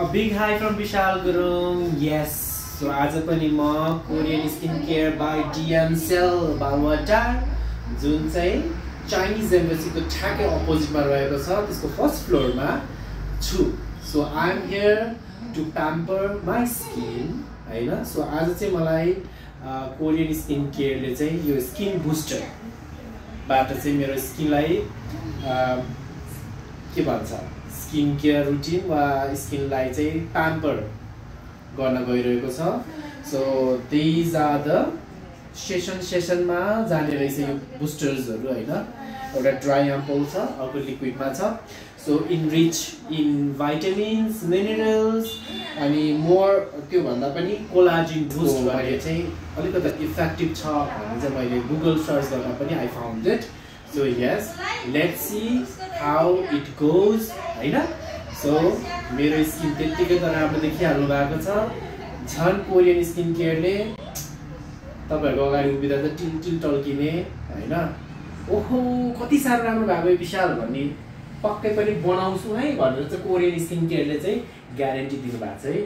A big hi from Vishal Gurung. Yes. So आज पनि म Korean skin care by DMCell Baluwatar जुन चाहिँ चाइनिज एम्बेसीको ठ्याक्कै अपोजिटमा रहेको छ त्यसको फर्स्ट फ्लोरमा छु. So I am here to pamper my skin हैन. सो आज चाहिँ मलाई कोरियन स्किन केयरले चाहिँ यो स्किन बुस्टर बाट चाहिँ मेरो स्किनलाई के भन्छ स्किन केयर रुटिन वा स्किनलाई चाहिँ प्याम्पर गर्न गइरहेको छ. सो दिज आर द सेसनमा जाने रहेछ यो बुस्टर्सहरू हैन. एउटा ड्राई एम्पल छ, अर्को लिक्विडमा छ. So enrich in vitamins, minerals अनि मोर त्यो भन्दा पनि कोलाजिन बुस्ट गर्ने चाहिँ अलिकति इफेक्टिभ छ भन्ने चाहिँ मैले गुगल सर्च गर्दा पनि I found it. So yes, let's see how it goes हैन. सो मेरो स्किन त्यतिकै त राम्रो देखिहाल्नु भएको छ. झन् कोरियन स्किन केयरले तपाईहरुको अगाडि उभिँदा त टिल टल्किने हैन. ओहो कति साह्रो राम्रो भएको विशाल भन्ने पक्कै पनि बनाउँछु है भनेर चाहिँ कोरियन स्किन केयरले चाहिँ ग्यारेन्टी दिनुभएको छ है.